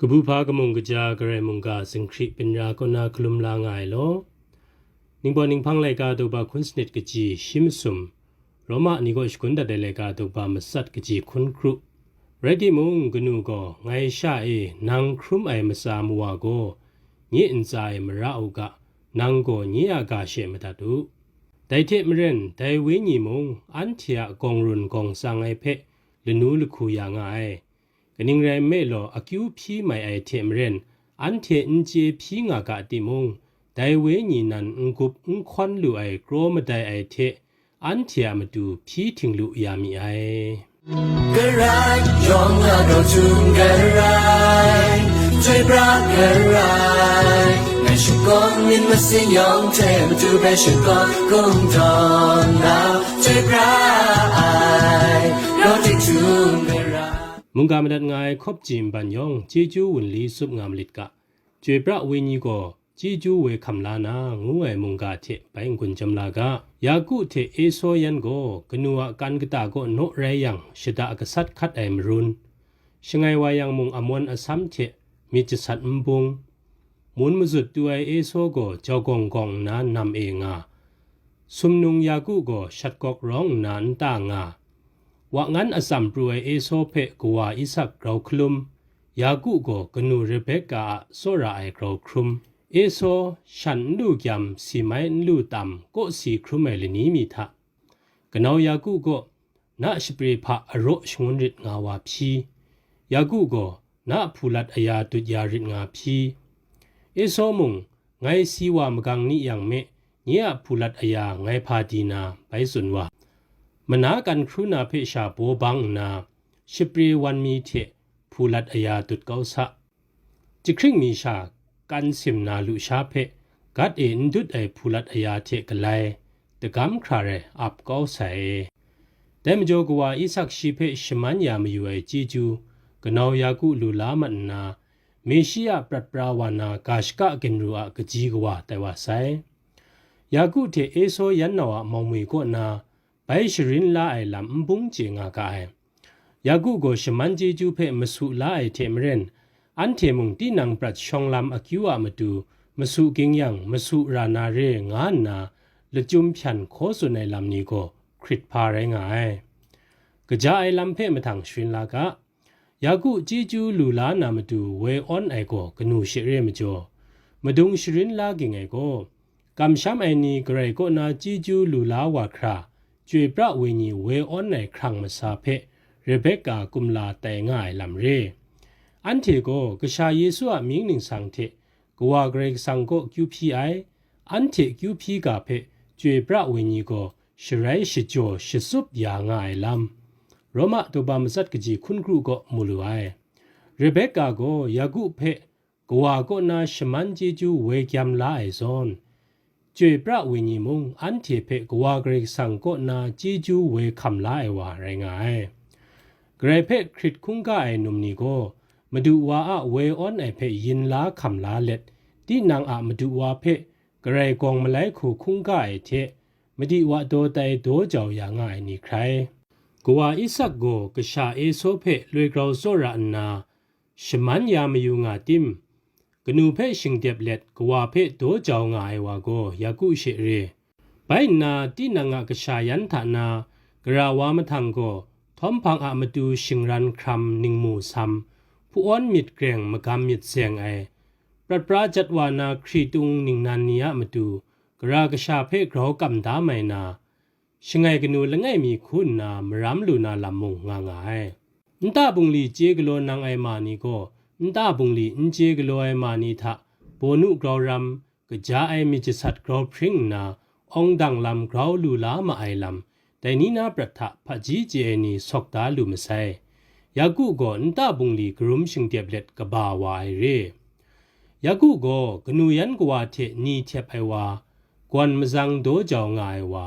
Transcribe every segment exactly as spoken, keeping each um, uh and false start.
Kabu hpa kamung kaja Karai mungga zinghkri byin ra kaw na hkalum la nga ai law. Ningpawt ninghpang laika daw ba hkun sanit kaji shi masum, Roma ni kaw shagun dat ai laika daw ba matsat kaji hkun kru. Rai timung, kanu gaw, ngai sha e nang hkrum ai matsa mawa gaw, nye ntsa e mara u ga, nang gaw nye a ga she madat u. Dai hte maren, dai Wenyi mung anhte a gawng run gawng tsang ai hpe lanu lahku ya nga ai. Kaning rai nme law, akyu hpyi mai ai hte maren, anhte n chye hpyi nga ga timung, dai Wenyi nan n gup n hkawn lu ai kraw madai ai hte, anhte a matu hpyi htinglu ya mi ai. Karai yawng a rau htum karai, chyoi pra karai, ngai shakawn myit masin yawng hte matu hpe shakawn kungdawn na, chyoi pra ai, rau tik htum karai. Mungga madat nga ai hkawp ji nban yawng chyeju wunli tsup nga malit ga, Chyoi pra Wenyi gaw chyeju woi hkam la na ngu ai mungga hte bai n-gun chyam la ga. Yaku hte Esau yan gaw kanu a kan kata kaw naw rai yang, shada gasat hkat ai marun, shangai wa yang mung amawn asam hte myit jasat n bung. Mun mazut tu ai Esau gaw jau gawng gawng nna nam e nga, sumnung Yaku gaw shat gawk rawng nna nta nga. Wa ngan atsam pru ai Esau hpe kawa Isak grau hkalum, Yaku gaw kanu Rebeka a tsawra ai grau hkrum. Esau shan n lu gyam, si mai n lu tam, kawsi hkrum ai lani mi hta, kanau Yaku gaw na shapre hpa araw shangun rit nga wa hpyi, Yaku gaw na hpulat aya dut ya rit nga hpyi. Esau mung, ngai si wa magang ni yang me, nye a hpulat aya ngai hpa di na bai tsun wa. Mana kan hkru na hpe sha baw bang nna, shapre wan mi hte hpulat aya dut kau sa. Jahkring mi sha kan sim na lusha hpe, gat e n dut ai hpulat aya hte galai, dagam hkra rai ap kau sai. Dai majaw kawa Isak shi hpe shaman ya mayu ai chyeju, kanau Yaku lu la mat nna, Meshia prat pra wa na ga shaka ginru a kaji kawa tai wa sai. Yaku hte Esau yan nau a maumwi kaw na, bai sharin la ai lam n bung chye nga ga ai. Yaku gaw shaman chyeju hpe masu la ai hte maren, anhte mung tinang prat shawng lam akyu a matu masu ging yang, masu ra na re nga nna, lachyum hpyan hkaw tsun ai lam ni gaw hkrit hpa rai nga ai. Kaja ai lam hpe mahtang sharin la ga. Yaku chyeju lu la na matu woi awn ai gaw kanu she re majaw, madung sharin la ging ai gaw, kamsham ai ni Karai kaw na chyeju lu la wa hkra, Chyoi pra Wenyi woi awn ai hkrang masa hpe Rebeka kumla tai nga ai lam re. Anhte gaw kasha Yesu a mying ningsang hte Kawa Karai Kasang kaw kyu hpyi ai, anhte kyu hpyi ga hpe Chyoi pra Wenyi gaw sharai shajaw shatsup ya nga ai lam, Roma daw ba matsat kaji hkun kru gaw mu lu ai. Rebeka gaw Yaku hpe kawa kaw na shaman chyeju woi gyam la ai zawn, Chyoi pra Wenyi mung anhte hpe Kawa Karai Kasang kaw na chyeju woi hkam la ai wa rai nga ai. Karai hpe hkrit hkungga ai num ni gaw, madu wa a woi awn ai hpe yin la hkam la let, tinang a madu wa hpe Karai gawng malai hku hkungga ai hte, madi wa daw tai daw jau ya nga ai ni hkrai. Kawa Isak gaw kasha Esau hpe loi grau tsawra nna, shaman ya mayu nga tim, kanu hpe shingdep let kawa hpe daw jau nga ai wa gaw Yaku she re. Bai nna, tinang a kasha yan hta na, gara wa mahtang gaw, htawm hpang a matu shingran hkram ningmu sam, hpu-awn myit greng magam myit zeng ai, prat pra jat wa na hkritung ningnan ni a matu, gara kasha hpe grau kam da mai na, shangai kanu langai mi hku nna maram lu na lam mung nga nga ai. Nta bungli chye galaw nang ai ma ni gaw, nta bungli n chye galaw ai ma ni hta, bawnu grau ram, kaja ai myit jasat grau hpring nna, awng dang lam grau lu la ma ai lam, dai ni na prat hta hpaji chye ai ni sawk da lu masai. Yaku gaw nta bungli karum shingdep let kaba wa ai re. Yaku gaw kanu yan kawa hte ni htep ai wa, gawn mazang daw jau nga ai wa,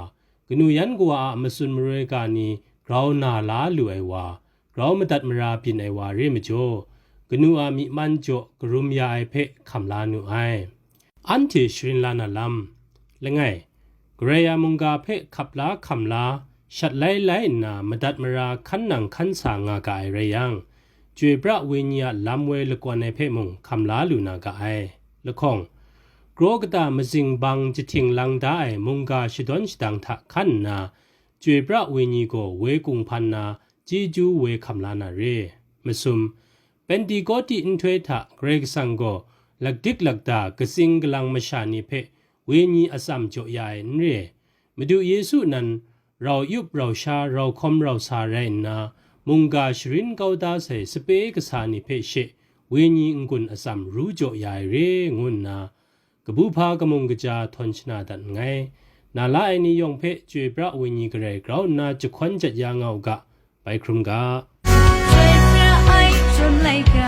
kanu yan kawa a matsun maroi ga ni grau na la lu ai wa, grau madat mara byin ai wa re majaw, kanu a myi man jaw karum ya ai hpe hkam la nu ai. Anhte sharin la na lam, langai, Karai a mungga hpe hkap la hkam la, shat lai lai nna madat mara hkan nang hkan sa nga ga ai rai yang, Chyoi pra wenyi a lam woi lakawn ai hpe mung hkam la lu na ga ai. Lahkawng, kraw kata mazing bang jahting lang da ai mungga shadawn shadang hta hkan nna, Chyoi pra wenyi gaw woi kunghpan na chyeju woi hkam la na re. Masum, Pentekote nhtoi hta Karai Kasang gaw lakdik lakda katsing kalang masha ni hpe wenyi atsam jaw ya ai n re. Madu Yesu nan rau yup rau sha, rau hkawm rau sa rai nna, mungga sharin kau da sai sape kasa ni hpe she wenyi n-gun atsam ru jaw ya ai re, ngu nna, kabu hpa kamung kaja htawn shana dat nngai. Na la ai ni yawng hpe Chyoi pra wenyi garai grau nna jahkawn jat ya nga u ga, bai hkrum ga. Chyoi pra ai chyum laika,